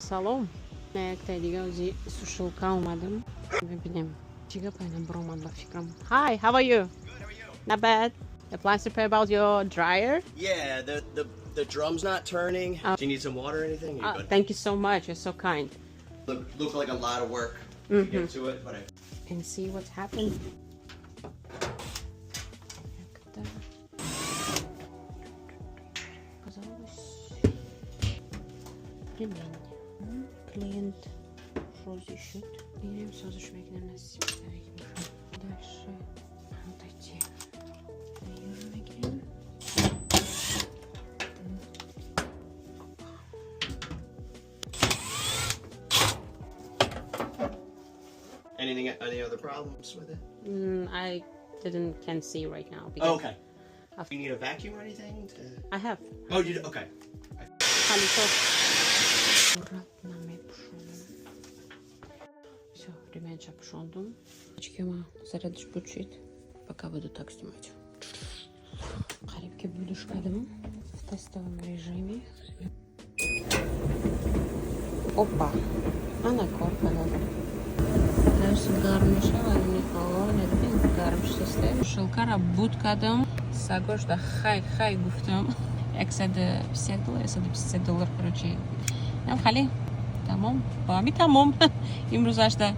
Салом. Яктай дига ози сушилка омадам. Мебинем. Чӣ гапа ина биромад ба фикрам. Hi, how are you? Good, how are you? Not bad. The plans to pay about your dryer? Yeah, the drum's not turning. Do you need some water or anything? You good? Thank you so much. You're so kind. Look like a lot of work to get to it, but I And see what's happened. Як-то казалось, ремень. Клиент рози шуд. Мирем созиш мекунем, насиб. Дальше вот эти юру мегирем. Anything, any other problems with it? I didn't can see right now because Oh, okay. You need a vacuum or anything to I have. Oh, you do? Okay. Палитос. Аккуратно мепӯшонам. Всё, ремень пӯшондум. Очки зарядыш бучит. Пока буду так снимать. Қариб ки будуш кардам в тестовом режиме. Опа! Ана кор кардам. Дальше гарм мешавад, мехоҳад, гарм шудааст. Сушилкара буд кардам. Сагошда хай хай гуфтам. 150 доллар, 153 доллар, короче. Нам хали. Тамом. Бо ҳами тамом. Имрӯзашда.